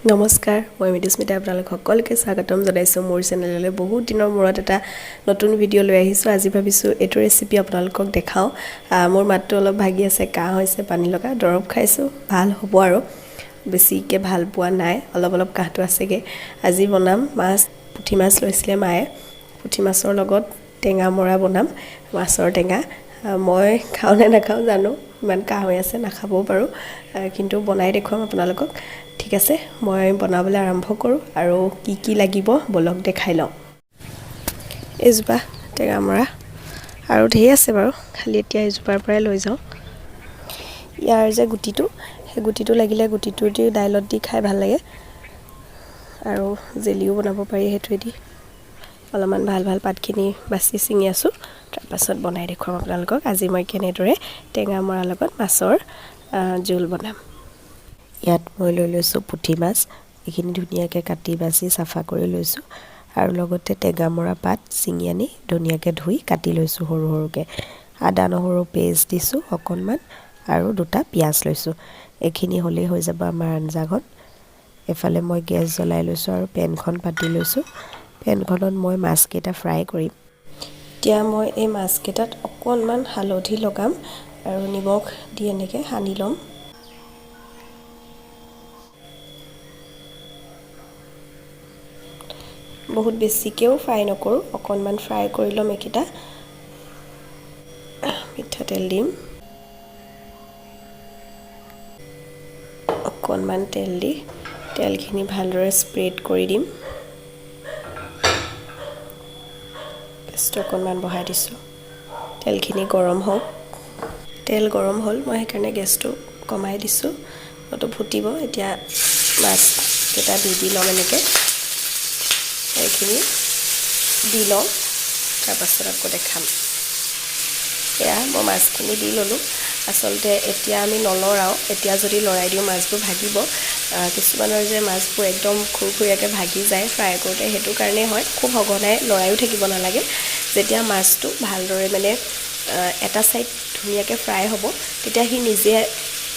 নমস্কাৰ, মই মৃদুস্মিতাই আপোনালোক সকলোকে স্বাগতম জনাইছোঁ মোৰ চেনেললৈ। বহুত দিনৰ মূৰত এটা নতুন ভিডিঅ' লৈ আহিছোঁ। আজি ভাবিছোঁ এইটো ৰেচিপি আপোনালোকক দেখাওঁ। মোৰ মাতটো অলপ ভাগি আছে, কাহ হৈছে, পানী লগা, দৰৱ খাইছোঁ, ভাল হ'ব আৰু বেছিকৈ ভাল পোৱা নাই, অলপ অলপ কাহটো আছেগৈ। আজি বনাম মাছ, পুঠি মাছ লৈছিলে মায়ে। পুঠি মাছৰ লগত টেঙা মৰা বনাম, মাছৰ টেঙা। মই খাওঁ নে নাখাওঁ জানো, ইমান কাহ হৈ আছে, নাখাবও পাৰোঁ, কিন্তু বনাই দেখুৱাম আপোনালোকক। ঠিক আছে, মই বনাবলৈ আৰম্ভ কৰোঁ আৰু কি কি লাগিব ব'লক দেখাই লওঁ। এইজোপা টেঙামৰা আৰু ঢেৰ আছে বাৰু, খালি এতিয়া এইজোপাৰ পৰাই লৈ যাওঁ। ইয়াৰ যে গুটিটো, সেই গুটিটো লাগিলে গুটিটো দি দাইলত দি খাই ভাল লাগে আৰু জেলিও বনাব পাৰি সেইটোৱেদি। অলপমান ভাল ভাল পাতখিনি বাছি ছিঙি আছোঁ, তাৰপাছত বনাই দেখুৱাম আপোনালোকক আজি মই কেনেদৰে টেঙা মৰাৰ লগত মাছৰ জোল বনাম। ইয়াত মই লৈ লৈছোঁ পুঠি মাছ, এইখিনি ধুনীয়াকৈ কাটি বাছি চাফা কৰি লৈছোঁ আৰু লগতে টেঙামৰা পাত ছিঙি আনি ধুনীয়াকৈ ধুই কাটি লৈছোঁ সৰু সৰুকৈ। আদা নহৰু পেষ্ট দিছোঁ অকণমান আৰু দুটা পিঁয়াজ লৈছোঁ। এইখিনি হ'লেই হৈ যাব আমাৰ আঞ্জাখন। এইফালে মই গেছ জ্বলাই লৈছোঁ আৰু পেনখন পাতি লৈছোঁ। পেনখনত মই মাছকেইটা ফ্ৰাই কৰিম। এতিয়া মই এই মাছকেইটাত অকণমান হালধি লগাম আৰু নিমখ দি এনেকৈ সানি ল'ম। বহুত বেছিকৈও ফ্ৰাই নকৰোঁ, অকণমান ফ্ৰাই কৰি ল'ম এইকেইটা। মিঠাতেল দিম, অকণমান তেল দি তেলখিনি ভালদৰে স্প্ৰেড কৰি দিম। গেছটো অকণমান বঢ়াই দিছোঁ, তেলখিনি গৰম হওক। তেল গৰম হ'ল, মই সেইকাৰণে গেছটো কমাই দিছোঁ, নতুবা ফুটিব। এতিয়া মাছকেইটা দি দি ল'ম এনেকৈ, এইখিনি দি লওঁ, তাৰপাছত আকৌ দেখাম। এয়া মই মাছখিনি দি ল'লোঁ। আচলতে এতিয়া আমি নলৰাওঁ, এতিয়া যদি লৰাই দিওঁ মাছবোৰ ভাগিব। কিছুমানৰ যে মাছবোৰ একদম খুৰখুৰীয়াকৈ ভাগি যায় ফ্ৰাই কৰোঁতে, সেইটো কাৰণেই হয়। খুব সঘনাই লৰায়ো থাকিব নালাগে। যেতিয়া মাছটো ভালদৰে মানে এটা ছাইড ধুনীয়াকৈ ফ্ৰাই হ'ব, তেতিয়া সি নিজে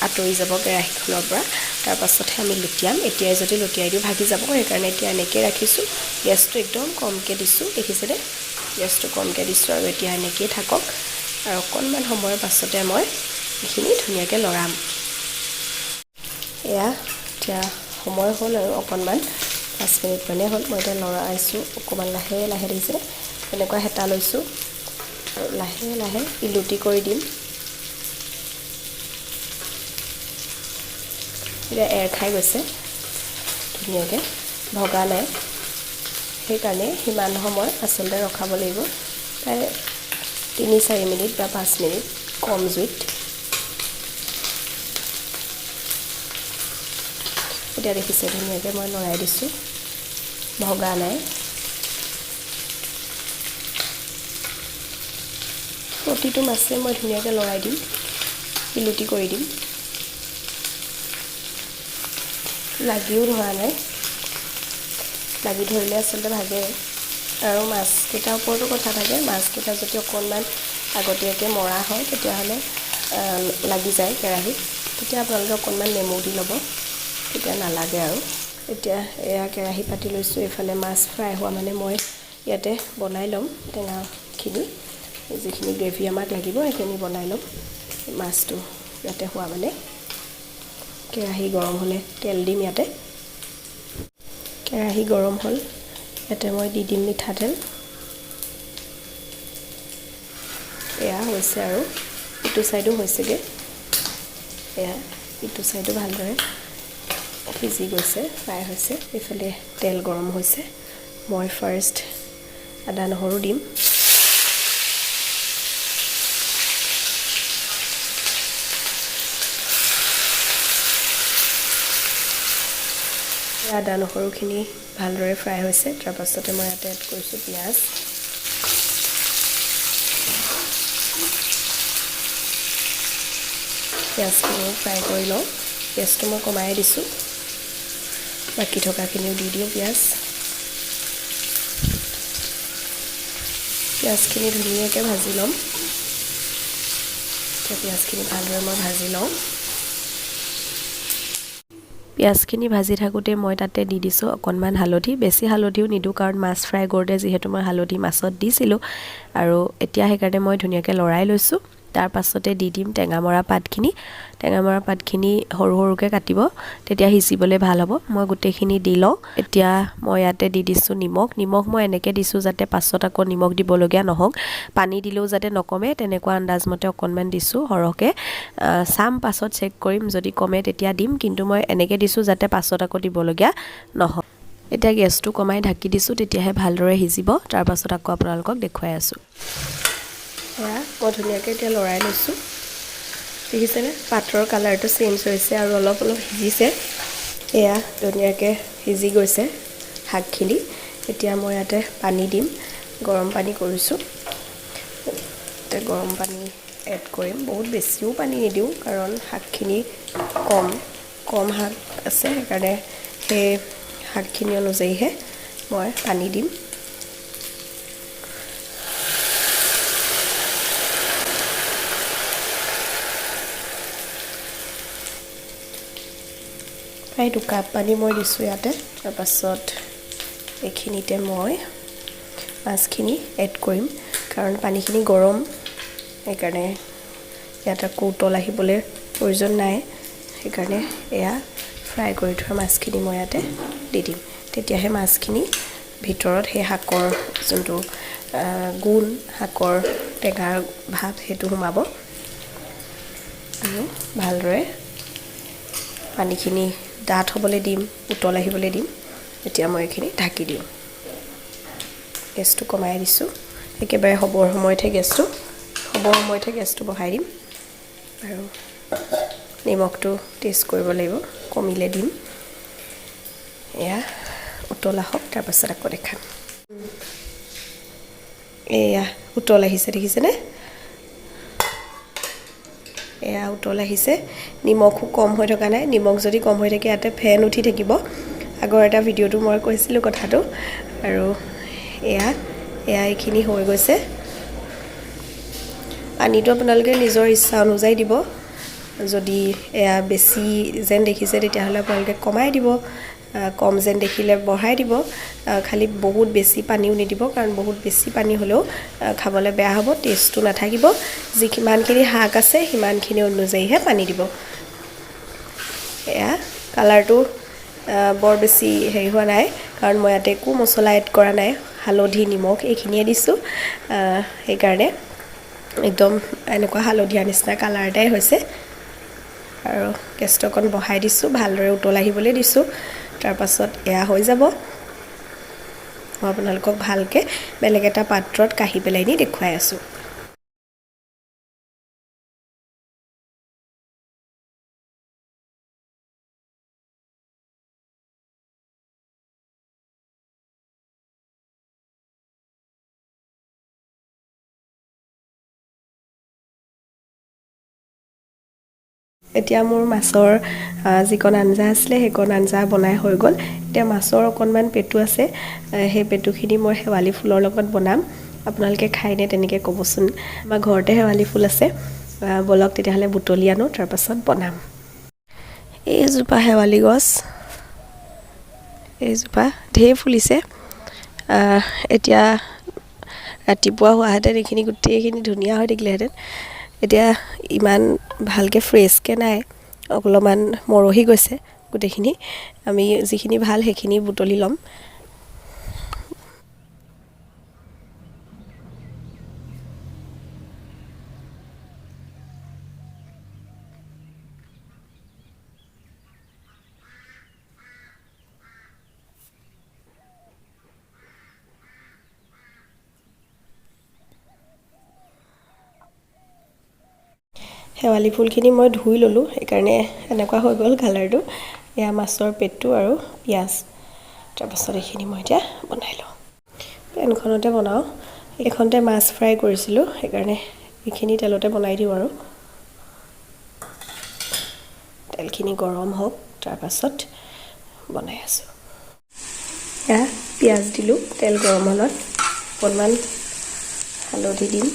আঁতৰি যাব কেৰাহীখনৰ পৰা, তাৰপাছতহে আমি লুটিয়াম। এতিয়াই যদি লুটিয়াই দিওঁ ভাগি যাব, সেইকাৰণে এতিয়া এনেকৈয়ে ৰাখিছোঁ। গেছটো একদম কমকৈ দিছোঁ, দেখিছেনে? গেছটো কমকৈ দিছোঁ আৰু এতিয়া এনেকৈয়ে থাকক আৰু অকণমান সময়ৰ পাছতে মই এইখিনি ধুনীয়াকৈ লৰাম। এয়া এতিয়া সময় হ'ল আৰু অকণমান 5 মিনিটমানেই হ'ল। মই এতিয়া লৰাইছোঁ অকণমান লাহে লাহে, দেখিছেনে? এনেকুৱা হেতা লৈছোঁ আৰু লাহে লাহে ইলুটি কৰি দিম। এতিয়া এৰ খাই গৈছে ধুনীয়াকৈ, ভগা নাই, সেইকাৰণে সিমান সময় আচলতে ৰখাব লাগিব, প্ৰায় 3-4 মিনিট বা 5 মিনিট কম জুইত। এতিয়া দেখিছে ধুনীয়াকৈ মই লৰাই দিছোঁ, ভগা নাই। প্ৰতিটো মাছে মই ধুনীয়াকৈ লৰাই দিম, ইলুটি কৰি দিম। লাগিও ধৰা নাই, লাগি ধৰিলে আচলতে ভাগে। আৰু মাছকেইটাৰ ওপৰতো কথা থাকে, মাছকেইটা যদি অকণমান আগতীয়াকৈ মৰা হয় তেতিয়াহ'লে লাগি যায় কেৰাহীত, তেতিয়া আপোনালোকে অকণমান নেমু দি ল'ব, তেতিয়া নালাগে আৰু। এতিয়া এয়া কেৰাহী পাতি লৈছোঁ, এইফালে মাছ ফ্ৰাই হোৱা মানে মই ইয়াতে বনাই ল'ম টেঙাখিনি, যিখিনি গ্ৰেভি আমাক লাগিব সেইখিনি বনাই ল'ম। মাছটো ইয়াতে হোৱা মানে কেৰাহী গৰম হ'লে তেল দিম ইয়াতে। কেৰাহী গৰম হ'ল, ইয়াতে মই দি দিম মিঠাতেল। এয়া হৈছে আৰু ইটো ছাইডো হৈছেগৈ, এয়া ইটো ছাইডো ভালদৰে সিজি গৈছে, ফ্ৰাই হৈছে। এইফালে তেল গৰম হৈছে, মই ফাৰ্ষ্ট আদা নহৰু দিম। আদা নহৰুখিনি ভালদৰে ফ্ৰাই হৈছে, তাৰপাছতে মই ইয়াতে এড কৰিছোঁ পিঁয়াজ। পিঁয়াজখিনিও ফ্ৰাই কৰি লওঁ, গেছটো মই কমাই দিছোঁ, বাকী থকাখিনিও দি দিওঁ পিঁয়াজ। পিঁয়াজখিনি ধুনীয়াকৈ ভাজি ল'ম। এতিয়া পিঁয়াজখিনি ভালদৰে মই ভাজি লওঁ। পিঁয়াজখিনি ভাজি থাকোঁতে মই তাতে দি দিছোঁ অকণমান হালধি। বেছি হালধিও নিদিওঁ, কাৰণ মাছ ফ্ৰাই কৰোঁতে যিহেতু মই হালধি মাছত দিছিলোঁ, আৰু এতিয়া সেইকাৰণে মই ধুনীয়াকৈ লৰাই লৈছোঁ। তাৰ পাছতে দি দিম টেঙামৰা পাতখিনি। টেঙামৰা পাতখিনি সৰু সৰুকৈ কাটিব, তেতিয়া সিজিবলৈ ভাল হ'ব। মই গোটেইখিনি দি লওঁ। এতিয়া মই ইয়াতে দি দিছোঁ নিমখ। নিমখ মই এনেকৈ দিছোঁ যাতে পাছত আকৌ নিমখ দিবলগীয়া নহওক, পানী দিলেও যাতে নকমে, তেনেকুৱা আন্দাজমতে অকণমান দিছোঁ সৰহকৈ। চাম পাছত চেক কৰিম, যদি কমে তেতিয়া দিম, কিন্তু মই এনেকৈ দিছোঁ যাতে পাছত আকৌ দিবলগীয়া নহওক। এতিয়া গেছটো কমাই ঢাকি দিছোঁ, তেতিয়াহে ভালদৰে সিজিব। তাৰপাছত আকৌ আপোনালোকক দেখুৱাই আছোঁ। এয়া মই ধুনীয়াকৈ এতিয়া লৰাই লৈছোঁ। দেখিছেনে, পাতৰ কালাৰটো চেঞ্জ হৈছে আৰু অলপ অলপ সিজিছে। এয়া ধুনীয়াকৈ সিজি গৈছে শাকখিনি। এতিয়া মই ইয়াতে পানী দিম। গৰম পানী কৰিছোঁ। এতিয়া গৰম পানী এড কৰিম। বহুত বেছিও পানী নিদিওঁ, কাৰণ শাকখিনি কম কম শাক আছে, সেইকাৰণে সেই শাকখিনি অনুযায়ীহে মই পানী দিম। প্ৰায় 2 কাপ পানী মই দিছোঁ ইয়াতে। তাৰপাছত এইখিনিতে মই মাছখিনি এড কৰিম, কাৰণ পানীখিনি গৰম, সেইকাৰণে ইয়াত আকৌ উতল আহিবলৈ প্ৰয়োজন নাই। সেইকাৰণে এয়া ফ্ৰাই কৰি থোৱা মাছখিনি মই ইয়াতে দি দিম। তেতিয়াহে মাছখিনি ভিতৰত সেই শাকৰ যোনটো গুণ, শাকৰ টেঙাৰ ভাৱ, সেইটো সোমাব আৰু ভালদৰে পানীখিনি ডাঠ হ'বলৈ দিম, উতল আহিবলৈ দিম। এতিয়া মই এইখিনি ঢাকি দিওঁ। গেছটো কমাই দিছোঁ। একেবাৰে হ'বৰ সময়তহে গেছটো বঢ়াই দিম। আৰু নিমখটো টেষ্ট কৰিব লাগিব, কমিলে দিম। এয়া উতল আহক, তাৰপাছত আকৌ দেখাম। এয়া উতল আহিছে, দেখিছেনে? এয়া উতল আহিছে। নিমখো কম হৈ থকা নাই। নিমখ যদি কম হৈ থাকে, ইয়াতে ফেন উঠি থাকিব। আগৰ এটা ভিডিঅ'টো মই কৈছিলোঁ কথাটো। আৰু এয়া এয়া এইখিনি হৈ গৈছে। পানীটো আপোনালোকে নিজৰ ইচ্ছা অনুযায়ী দিব। যদি এয়া বেছি যেন দেখিছে, তেতিয়াহ'লে আপোনালোকে কমাই দিব, কম যেন দেখিলে বঢ়াই দিব। খালি বহুত বেছি পানীও নিদিব, কাৰণ বহুত বেছি পানী হ'লেও খাবলৈ বেয়া হ'ব, টেষ্টটো নাথাকিব। যিমানখিনি শাক আছে, সিমানখিনি অনুযায়ীহে পানী দিব। এয়া কালাৰটো বৰ বেছি হেৰি হোৱা নাই, কাৰণ মই ইয়াতে একো মছলা এড কৰা নাই। হালধি, নিমখ এইখিনিয়ে দিছোঁ, সেইকাৰণে একদম এনেকুৱা হালধীয়া নিচিনা কালাৰ এটাই হৈছে। আৰু গেছটো অকণ বঢ়াই দিছোঁ, ভালদৰে উতল আহিবলৈ দিছোঁ। তাৰপাছত এয়া হৈ যাব। মই আপোনালোকক ভালকৈ বেলেগ এটা পাত্ৰত কাঢ়ি পেলাই নি দেখুৱাই আছোঁ। এতিয়া মোৰ মাছৰ যিকণ আঞ্জা আছিলে, সেইকণ আঞ্জা বনাই হৈ গ'ল। এতিয়া মাছৰ অকণমান পেটু আছে, সেই পেটুখিনি মই শেৱালি ফুলৰ লগত বনাম। আপোনালোকে খায়নে তেনেকৈ ক'বচোন। আমাৰ ঘৰতে শেৱালি ফুল আছে। ব'লক তেতিয়াহ'লে, বুটলি আনো, তাৰপাছত বনাম। এইজোপা শেৱালি গছ, এইজোপা ঢেৰ ফুলিছে। এতিয়া ৰাতিপুৱা হোৱাহেঁতেন এইখিনি গোটেইখিনি ধুনীয়া হৈ থাকিলেহেঁতেন। এতিয়া ইমান ভালকৈ ফ্ৰেছকৈ নাই, অলপমান মৰহি গৈছে গোটেইখিনি। আমি যিখিনি ভাল সেইখিনি বুটলি ল'ম। শেৱালি ফুলখিনি মই ধুই ল'লোঁ, সেইকাৰণে এনেকুৱা হৈ গ'ল কালাৰটো। এয়া মাছৰ পেটু আৰু পিঁয়াজ। তাৰপাছত এইখিনি মই এতিয়া বনাই লওঁ। পেনখনতে বনাওঁ। এইখনতে মাছ ফ্ৰাই কৰিছিলোঁ, সেইকাৰণে এইখিনি তেলতে বনাই দিওঁ। আৰু তেলখিনি গৰম হওক, তাৰপাছত বনাই আছোঁ। এয়া পিঁয়াজ দিলোঁ। তেল গৰম হ'লত অকণমান হালধি দিম।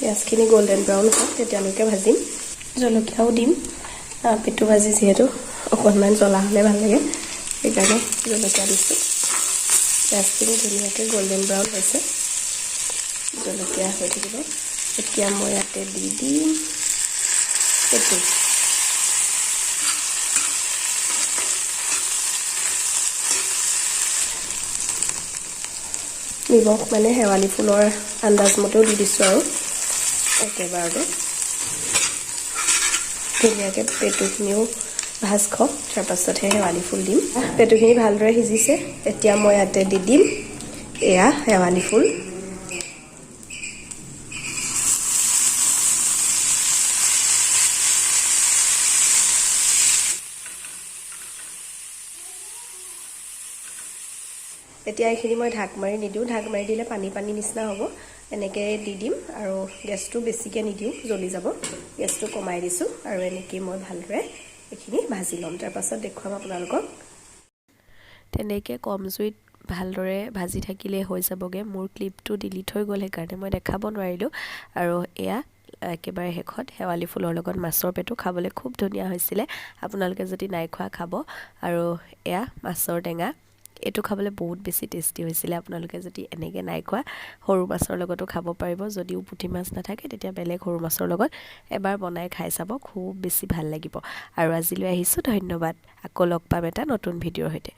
পিঁয়াজখিনি গল্ডেন ব্ৰাউন হওক, তেতিয়ালৈকে ভাজিম। জলকীয়াও দিম। পেটু ভাজি যিহেতু অকণমান জ্বলা হ'লে ভাল লাগে, সেইকাৰণে জলকীয়া দিছোঁ। পিঁয়াজখিনি ধুনীয়াকৈ গল্ডেন ব্ৰাউন হৈছে, জলকীয়া হৈ থাকিব। এতিয়া মই ইয়াতে দি দিম পেটু। নিমখ মানে শেৱালি ফুলৰ আন্দাজ মতেও দি দিছোঁ আৰু একেবাৰতে ধুনীয়াকৈ পেটুখিনিও ভাজ খাওক, তাৰপাছতহে শেৱালি ফুল দিম। পেটুখিনি ভালদৰে সিজিছে। এতিয়া মই ইয়াতে দি দিম এয়া শেৱালি ফুল। এতিয়া এইখিনি মই ঢাক মাৰি নিদিওঁ। ঢাক মাৰি দিলে পানী পানী নিচিনা হ'ব। এনেকৈ দি দিম আৰু গেছটো বেছিকৈ নিদিওঁ, জ্বলি যাব। গেছটো কমাই দিছোঁ আৰু এনেকেই মই ভালদৰে এইখিনি ভাজি ল'ম, তাৰপাছত দেখুৱাম আপোনালোকক। তেনেকৈ কম জুইত ভালদৰে ভাজি থাকিলে হৈ যাবগৈ। মোৰ ক্লিপটো ডিলিট হৈ গ'ল, সেইকাৰণে মই দেখাব নোৱাৰিলোঁ। আৰু এয়া একেবাৰে শেষত শেৱালি ফুলৰ লগত মাছৰ পেটু খাবলৈ খুব ধুনীয়া হৈছিলে। আপোনালোকে যদি নাই খোৱা, খাব। আৰু এয়া মাছৰ টেঙা, এইটো খাবলৈ বহুত বেছি টেষ্টি হৈছিলে। আপোনালোকে যদি এনেকৈ নাই খোৱা, সৰু মাছৰ লগতো খাব পাৰিব। যদিও পুঠি মাছ নাথাকে, তেতিয়া বেলেগ সৰু মাছৰ লগত এবাৰ বনাই খাই চাব, খুব বেছি ভাল লাগিব। আৰু আজিলৈ আহিছোঁ, ধন্যবাদ। আকৌ লগ পাম এটা নতুন ভিডিঅ'ৰ সৈতে।